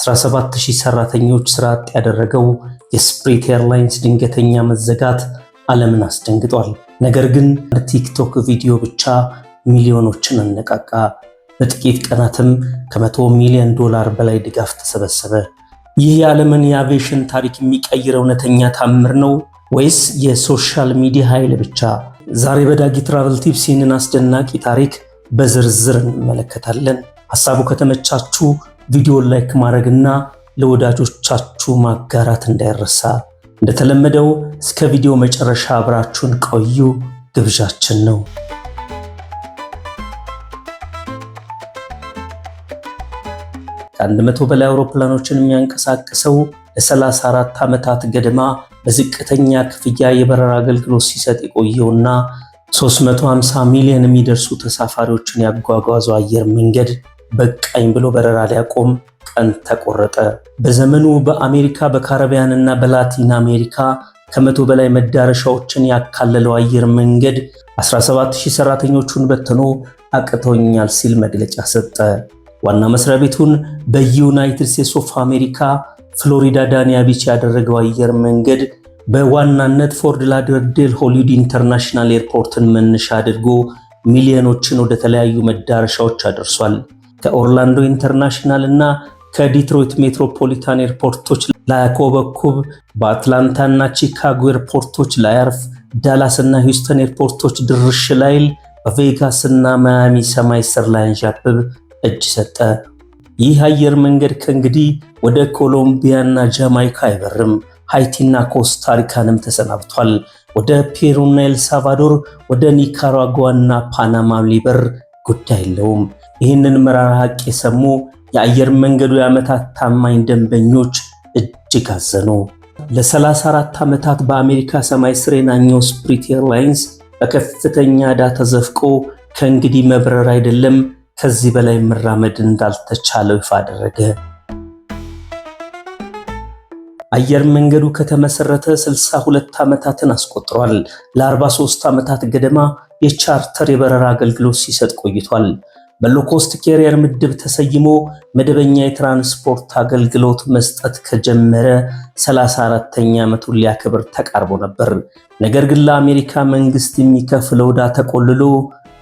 17,000 ሰራተኞች ስራ አጥ ያደረገው የስፕሪት ኤርላይንስ ድንገተኛ መዘጋት ዓለምን አስደንግጧል። ነገር ግን ቲክቶክ ቪዲዮ ብቻ ሚሊዮኖችን አነቃቃ። በጥቂት ቀናትም ከ100 ሚሊዮን ዶላር በላይ ድጋፍ ተሰበሰበ። ይህ የዓለምን የአቪዬሽን ታሪክ የሚቀይር እውነተኛ ታምር ነው ወይስ የ social media ኃይል ብቻ? ዛሬ በዳጊ ትራቨል ቲፕስ ይህንን አስደናቂ ታሪክ በዝርዝር እንመለከታለን። ሀሳቡ ከተመቻችሁ ቪዲዮን like ማድረግና ለወዳጆቻችሁ ማጋራት እንዳይረሳ። እንደተለመደው እስከ ቪዲዮ መጨረሻ አብራችሁን ቆዩ ግብዣችን ነው። ከ100 በላይ አውሮፕላኖችን የሚያንቀሳቅሰው፣ ለ34 ዓመታት ገደማ በዝቅተኛ ክፍያ የበረራ አገልግሎት ሲሰጥ የቆየውና 350 ሚሊዮን የሚደርሱ ተሳፋሪዎችን ያጓጓዘው አየር መንገድ በቃኝ ብሎ በረራ ሊያቆም ቀን ተቆረጠ። በዘመኑ በአሜሪካ፣ በካረቢያን እና በላቲን አሜሪካ ከ100 በላይ መዳረሻዎችን ያካለለው አየር መንገድ 17,000 ሰራተኞቹን በትኖ አቅቶኛል ሲል መግለጫ ሰጠ። ዋና መስሪያ ቤቱን በዩናይትድ ስቴትስ ኦፍ አሜሪካ ፍሎሪዳ ዳኒያ ቢች ያደረገው አየር መንገድ በዋናነት ፎርት ላደርዴል ሆሊውድ ኢንተርናሽናል ኤርፖርትን መነሻ አድርጎ ሚሊዮኖችን ወደ ተለያዩ መዳረሻዎች አድርሷል። ከኦርላንዶ ኢንተርናሽናል እና ከዲትሮይት ሜትሮፖሊታን ኤርፖርቶች ላያኮበኩብ፣ በአትላንታ እና ቺካጎ ኤርፖርቶች ላያርፍ፣ ዳላስ እና ሂውስተን ኤርፖርቶች ድርሽ ላይል፣ በቬጋስ እና ማያሚ ሰማይ ስር ላያንዣብብ እጅ ሰጠ። ይህ አየር መንገድ ከእንግዲህ ወደ ኮሎምቢያና ጃማይካ አይበርም። ሃይቲና ኮስታሪካንም ተሰናብቷል። ወደ ፔሩና ኤልሳልቫዶር፣ ወደ ኒካራጓና ፓናማ ሊበር ጉዳይ የለውም። ይህንን መራራ ሀቅ የሰሙ የአየር መንገዱ የዓመታት ታማኝ ደንበኞች እጅግ አዘኑ። ለ34 ዓመታት በአሜሪካ ሰማይ ስር የናኘው ስፕሪት ኤርላይንስ በከፍተኛ ዕዳ ተዘፍቆ ከእንግዲህ መብረር አይደለም ከዚህ በላይ መራመድ እንዳልተቻለው ይፋ አደረገ። አየር መንገዱ ከተመሰረተ 62 ዓመታትን አስቆጥሯል። ለ43 ዓመታት ገደማ የ charter የበረራ አገልግሎት ሲሰጥ ቆይቷል። በ low cost carrier ምድብ ተሰይሞ መደበኛ የትራንስፖርት አገልግሎት መስጠት ከጀመረ 34ተኛ ዓመቱን ሊያከብር ተቃርቦ ነበር። ነገር ግን ለአሜሪካ መንግስት የሚከፍለው ዕዳ ተቆልሎ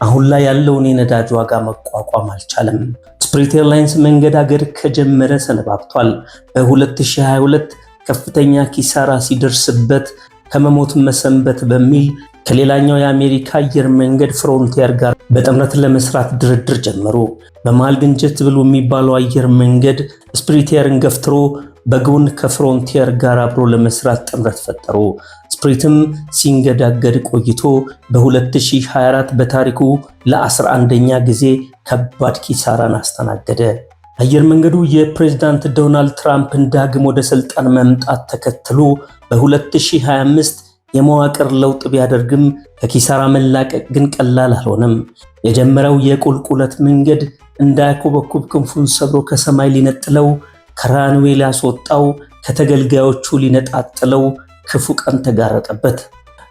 አሁን ላይ ያለውን የነዳጅ ዋጋ መቋቋም አልቻለም። ስፕሪት ኤርላይንስ መንገዳገድ ከጀመረ ሰነባብቷል። በ2022 ከፍተኛ ኪሳራ ሲደርስበት ከመሞት መሰንበት በሚል ከሌላኛው የአሜሪካ አየር መንገድ ፍሮንቲየር ጋር በጥምረት ለመስራት ድርድር ጀመሩ። በመሃል ግን ጀት ብሉ የሚባለው አየር መንገድ ስፕሪት ኤርን ገፍትሮ በጎን ከፍሮንቲየር ጋር አብሮ ለመስራት ጥምረት ፈጠሩ። ስፕሪትም ሲንገዳገድ ቆይቶ በ2024 በታሪኩ ለ11ኛ ጊዜ ከባድ ኪሳራን አስተናገደ። አየር መንገዱ የፕሬዝዳንት ዶናልድ ትራምፕን ዳግም ወደ ስልጣን መምጣት ተከትሎ በ2025 የመዋቅር ለውጥ ቢያደርግም ከኪሳራ መላቀቅ ግን ቀላል አልሆነም። የጀመረው የቁልቁለት መንገድ እንዳያኮበኩብ ክንፉን ሰብሮ ከሰማይ ሊነጥለው፣ ከ runway ሊያስወጣው፣ ከተገልጋዮቹ ሊነጣጥለው ክፉ ቀን ተጋረጠበት።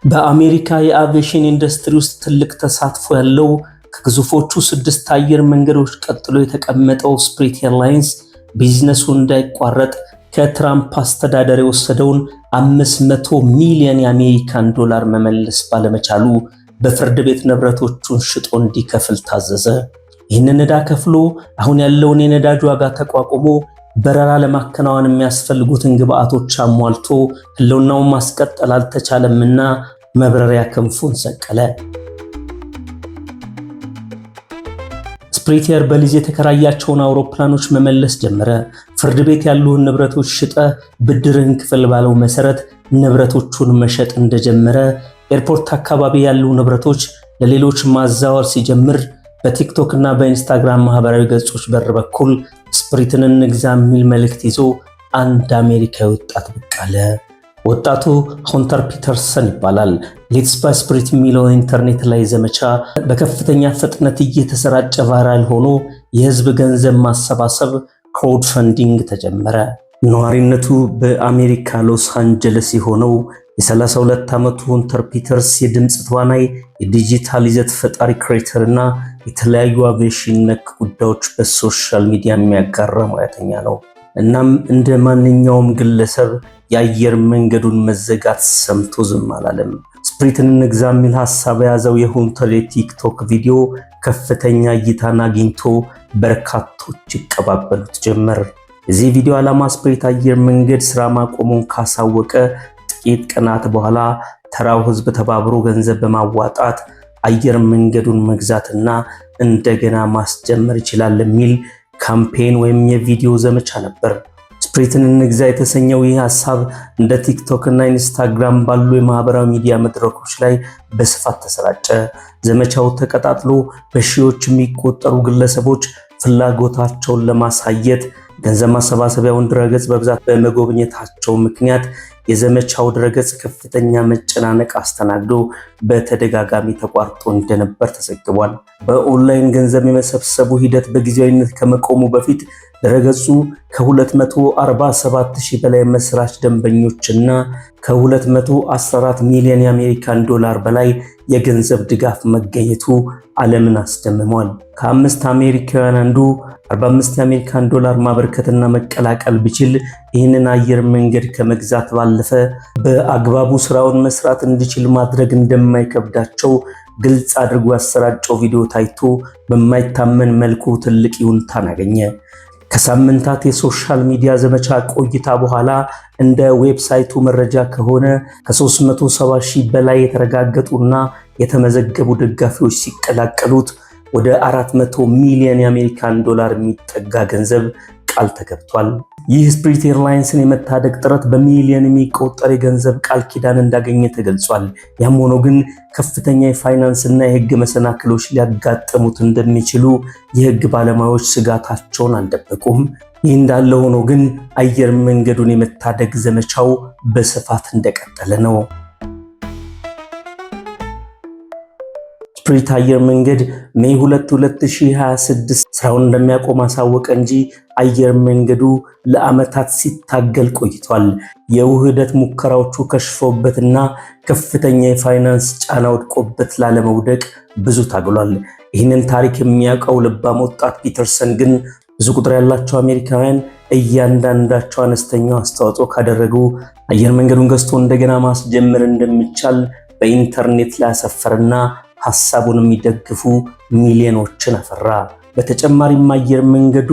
በአሜሪካ የአቪዬሽን ኢንዱስትሪ ውስጥ ትልቅ ተሳትፎ ያለው፣ ከግዙፎቹ ስድስት አየር መንገዶች ቀጥሎ የተቀመጠው ስፕሪት ኤርላይንስ ቢዝነሱ እንዳይቋረጥ ከትራምፕ አስተዳደር የወሰደውን 500 ሚሊዮን የአሜሪካን ዶላር መመለስ ባለመቻሉ በፍርድ ቤት ንብረቶቹን ሽጦ እንዲከፍል ታዘዘ። ይህንን ዕዳ ከፍሎ አሁን ያለውን የነዳጅ ዋጋ ተቋቁሞ በረራ ለማከናወን የሚያስፈልጉትን ግብአቶች አሟልቶ ህልውናውን ማስቀጠል አልተቻለምና መብረሪያ ክንፉን ሰቀለ። ስፕሪት ኤር በሊዝ የተከራያቸውን አውሮፕላኖች መመለስ ጀመረ። ፍርድ ቤት ያሉህን ንብረቶች ሽጠህ ብድርህን ክፈል ባለው መሰረት ንብረቶቹን መሸጥ እንደጀመረ፣ ኤርፖርት አካባቢ ያሉ ንብረቶች ለሌሎች ማዛወር ሲጀምር በቲክቶክ እና በኢንስታግራም ማህበራዊ ገጾች በር በኩል ስፕሪትን እንግዛ የሚል መልእክት ይዞ አንድ አሜሪካዊ ወጣት ብቅ አለ። ወጣቱ ሆንተር ፒተርሰን ይባላል። "Let's buy Spirit" የሚለው ኢንተርኔት ላይ ዘመቻ በከፍተኛ ፍጥነት እየተሰራጨ viral ሆኖ የህዝብ ገንዘብ ማሰባሰብ crowd funding ተጀመረ። ነዋሪነቱ በአሜሪካ ሎስ አንጀለስ የሆነው የ32 ዓመቱ ሆንተር ፒተርስ የድምፅ ተዋናይ፣ የዲጂታል ይዘት ፈጣሪ creator እና የተለያዩ አቪዬሽን ነክ ጉዳዮች በ social media የሚያጋራ ሙያተኛ ነው። እናም እንደ ማንኛውም ግለሰብ የአየር መንገዱን መዘጋት ሰምቶ ዝም አላለም። ስፕሪትን እንግዛ የሚል ሐሳብ የያዘው የሁንተር የቲክቶክ ቪዲዮ ከፍተኛ እይታን አግኝቶ በርካቶች ይቀባበሉት ጀመር። የዚህ ቪዲዮ ዓላማ ስፕሪት አየር መንገድ ስራ ማቆሙን ካሳወቀ ጥቂት ቀናት በኋላ ተራው ህዝብ ተባብሮ ገንዘብ በማዋጣት አየር መንገዱን መግዛትና እንደገና ማስጀመር ይችላል የሚል campaign ወይም የቪዲዮ ዘመቻ ነበር። ስፕሪትን እንግዛ የተሰኘው ይህ ሐሳብ እንደ ቲክቶክ እና ኢንስታግራም ባሉ የማህበራዊ ሚዲያ መድረኮች ላይ በስፋት ተሰራጨ። ዘመቻው ተቀጣጥሎ በሺዎች የሚቆጠሩ ግለሰቦች ፍላጎታቸውን ለማሳየት ገንዘብ ማሰባሰቢያውን ድረገጽ በብዛት በመጎብኘታቸው ምክንያት የዘመቻው ድረገጽ ከፍተኛ መጨናነቅ አስተናግዶ በተደጋጋሚ ተቋርጦ እንደነበር ተዘግቧል። በኦንላይን ገንዘብ የመሰብሰቡ ሂደት በጊዜያዊነት ከመቆሙ በፊት ድረገጹ ከ247 ሺህ በላይ መስራች ደንበኞችና ከ214 ሚሊዮን የአሜሪካን ዶላር በላይ የገንዘብ ድጋፍ መገኘቱ ዓለምን አስደምሟል። ከአምስት አሜሪካውያን አንዱ 45 የአሜሪካን ዶላር ማበርከትና መቀላቀል ቢችል ይህንን አየር መንገድ ከመግዛት ባለፈ በአግባቡ ስራውን መስራት እንዲችል ማድረግ እንደማይከብዳቸው ግልጽ አድርጎ ያሰራጨው ቪዲዮ ታይቶ በማይታመን መልኩ ትልቅ ይሁንታን አገኘ። ከሳምንታት የ social media ዘመቻ ቆይታ በኋላ እንደ website ኡ መረጃ ከሆነ ከ370 ሺህ በላይ የተረጋገጡና የተመዘገቡ ደጋፊዎች ሲቀላቀሉት ወደ 400 ሚሊዮን የአሜሪካን ዶላር የሚጠጋ ገንዘብ ቃል ተገብቷል። ይህ ስፕሪት ኤርላይንስን የመታደግ ጥረት በሚሊዮን የሚቆጠር የገንዘብ ቃል ኪዳን እንዳገኘ ተገልጿል። ያም ሆኖ ግን ከፍተኛ የፋይናንስና የሕግ መሰናክሎች ሊያጋጥሙት እንደሚችሉ የሕግ ባለሙያዎች ስጋታቸውን አልደበቁም። ይህ እንዳለ ሆኖ ግን አየር መንገዱን የመታደግ ዘመቻው በስፋት እንደቀጠለ ነው። ስፕሪት አየር መንገድ May 2 2026 ስራውን እንደሚያቆም አሳወቀ እንጂ አየር መንገዱ ለዓመታት ሲታገል ቆይቷል። የውህደት ሙከራዎቹ ከሽፈውበትና ከፍተኛ የፋይናንስ ጫና ወድቆበት ላለመውደቅ ብዙ ታግሏል። ይህንን ታሪክ የሚያውቀው ልባም ወጣት ፒተርሰን ግን ብዙ ቁጥር ያላቸው አሜሪካውያን እያንዳንዳቸው አነስተኛው አስተዋጽኦ ካደረጉ አየር መንገዱን ገዝቶ እንደገና ማስጀመር እንደሚቻል በኢንተርኔት ላይ አሰፈረና ሐሳቡን የሚደግፉ ሚሊዮኖችን አፈራ። በተጨማሪም አየር መንገዱ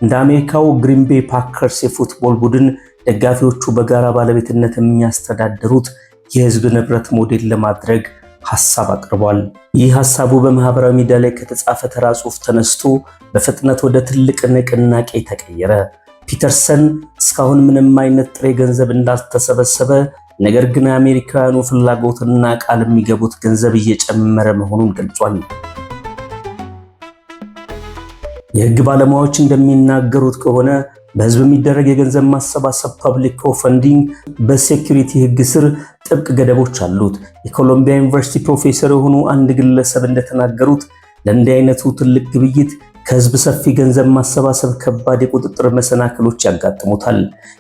እንደ አሜሪካው ግሪን ቤይ ፓከርስ የ football ቡድን ደጋፊዎቹ በጋራ ባለቤትነት የሚያስተዳድሩት የህዝብ ንብረት ሞዴል ለማድረግ ሐሳብ አቅርቧል። ይህ ሐሳቡ በማህበራዊ ሚዲያ ላይ ከተጻፈ ተራ ጽሑፍ ተነስቶ በፍጥነት ወደ ትልቅ ንቅናቄ ተቀየረ። ፒተርሰን እስካሁን ምንም አይነት ጥሬ ገንዘብ እንዳልተሰበሰበ፣ ነገር ግን የአሜሪካውያኑ ፍላጎትና ቃል የሚገቡት ገንዘብ እየጨመረ መሆኑን ገልጿል። የህግ ባለሙያዎች እንደሚናገሩት ከሆነ በህዝብ የሚደረግ የገንዘብ ማሰባሰብ public crowdfunding በ security ህግ ስር ጥብቅ ገደቦች አሉት። የኮሎምቢያ ዩኒቨርሲቲ ፕሮፌሰር የሆኑ አንድ ግለሰብ እንደተናገሩት ለእንዲህ አይነቱ ትልቅ ግብይት ከህዝብ ሰፊ ገንዘብ ማሰባሰብ ከባድ የቁጥጥር መሰናክሎች ያጋጥሙታል።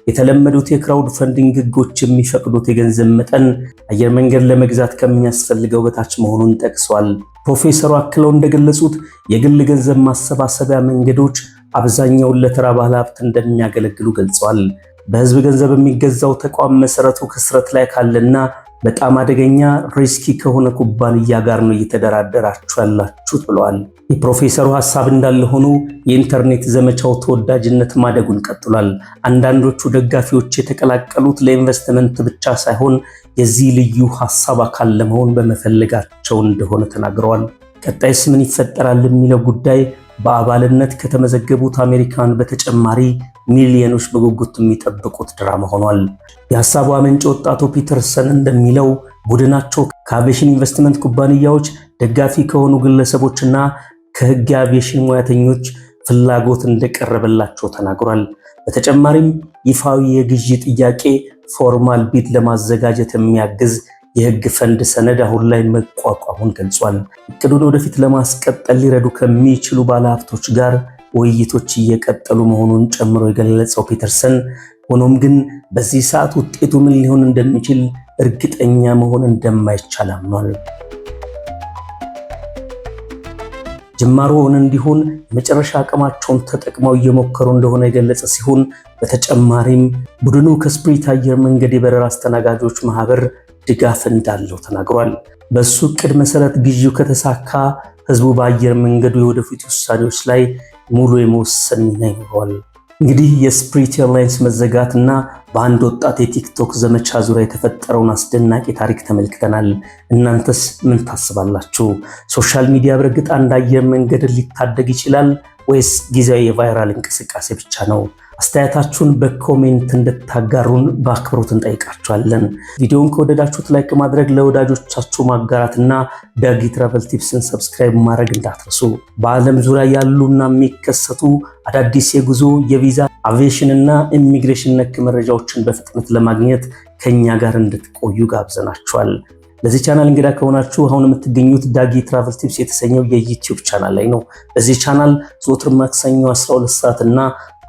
የተለመዱት የ crowdfunding ህጎች የሚፈቅዱት የገንዘብ መጠን አየር መንገድ ለመግዛት ከሚያስፈልገው በታች መሆኑን ጠቅሰዋል። ፕሮፌሰሩ አክለው እንደገለጹት የግል ገንዘብ ማሰባሰቢያ መንገዶች አብዛኛውን ለተራ ባለሀብት እንደሚያገለግሉ ገልጸዋል። በህዝብ ገንዘብ የሚገዛው ተቋም መሰረቱ ክስረት ላይ ካለና በጣም አደገኛ risky ከሆነ ኩባንያ ጋር ነው እየተደራደራችሁ ያላችሁት ብለዋል። የፕሮፌሰሩ ሐሳብ እንዳለ ሆኖ የኢንተርኔት ዘመቻው ተወዳጅነት ማደጉን ቀጥሏል። አንዳንዶቹ ደጋፊዎች የተቀላቀሉት ለኢንቨስትመንት ብቻ ሳይሆን የዚህ ልዩ ሐሳብ አካል ለመሆን በመፈለጋቸው እንደሆነ ተናግረዋል። ቀጣይስ ምን ይፈጠራል የሚለው ጉዳይ በአባልነት ከተመዘገቡት አሜሪካን በተጨማሪ ሚሊዮኖች በጉጉት የሚጠብቁት ድራማ ሆኗል። የሐሳቡ አመንጭ ወጣቱ ፒተርሰን እንደሚለው ቡድናቸው ከአቪዬሽን ኢንቨስትመንት ኩባንያዎች፣ ደጋፊ ከሆኑ ግለሰቦችና ከሕግ የአቪዬሽን ሙያተኞች ፍላጎት እንደቀረበላቸው ተናግሯል። በተጨማሪም ይፋዊ የግዢ ጥያቄ formal bid ለማዘጋጀት የሚያግዝ የህግ ፈንድ ሰነድ አሁን ላይ መቋቋሙን ገልጿል። እቅዱን ወደፊት ለማስቀጠል ሊረዱ ከሚችሉ ባለሀብቶች ጋር ውይይቶች እየቀጠሉ መሆኑን ጨምሮ የገለጸው ፒተርሰን፣ ሆኖም ግን በዚህ ሰዓት ውጤቱ ምን ሊሆን እንደሚችል እርግጠኛ መሆን እንደማይቻል አምኗል። ጅማሮውን እንዲሆን የመጨረሻ አቅማቸውን ተጠቅመው እየሞከሩ እንደሆነ የገለጸ ሲሆን፣ በተጨማሪም ቡድኑ ከስፕሪት አየር መንገድ የበረራ አስተናጋጆች ማህበር ድጋፍ እንዳለው ተናግሯል። በሱ እቅድ መሰረት ግዢው ከተሳካ ህዝቡ በአየር መንገዱ የወደፊት ውሳኔዎች ላይ ሙሉ የመወሰን ሚና ይኖረዋል። እንግዲህ የስፕሪት ኤርላይንስ መዘጋት እና በአንድ ወጣት የቲክቶክ ዘመቻ ዙሪያ የተፈጠረውን አስደናቂ ታሪክ ተመልክተናል። እናንተስ ምን ታስባላችሁ? Social media በእርግጥ አንድ አየር መንገድን ሊታደግ ይችላል ወይስ ጊዜያዊ የ viral እንቅስቃሴ ብቻ ነው? አስተያየታችሁን በ comment እንድታጋሩን በአክብሮት እንጠይቃችኋለን። ቪዲዮውን ከወደዳችሁት like ማድረግ፣ ለወዳጆቻችሁ ማጋራትና ዳጊ ትራቨል ቲፕስን subscribe ማድረግ እንዳትረሱ። በዓለም ዙሪያ ያሉና የሚከሰቱ አዳዲስ የጉዞ፣ የቪዛ፣ አቪዬሽን እና ኢሚግሬሽን ነክ መረጃዎችን በፍጥነት ለማግኘት ከኛ ጋር እንድትቆዩ ጋብዘናችኋል። ለዚህ ቻናል እንግዳ ከሆናችሁ አሁን የምትገኙት ዳጊ ትራቨል ቲፕስ የተሰኘው የዩቲዩብ ቻናል ላይ ነው። በዚህ ቻናል ዘወትር ማክሰኞ 12 ሰዓት እና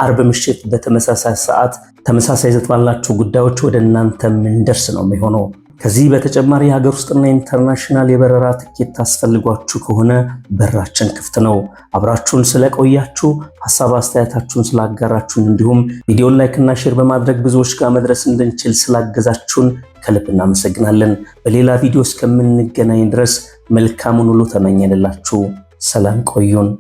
አርብ ምሽት በተመሳሳይ ሰዓት ተመሳሳይ ይዘት ባላቸው ጉዳዮች ወደ እናንተ የምንደርስ ነው የሚሆነው። ከዚህ በተጨማሪ የሀገር ውስጥና international የበረራ ትኬት ታስፈልጓችሁ ከሆነ በራችን ክፍት ነው። አብራችሁን ስለቆያችሁ፣ ሀሳብ አስተያየታችሁን ስላጋራችሁን፣ እንዲሁም ቪዲዮን like እና share በማድረግ ብዙዎች ጋር መድረስ እንድንችል ስላገዛችሁን ከልብ እናመሰግናለን። በሌላ ቪዲዮ እስከምንገናኝ ድረስ መልካሙን ሁሉ ተመኘንላችሁ። ሰላም ቆዩን።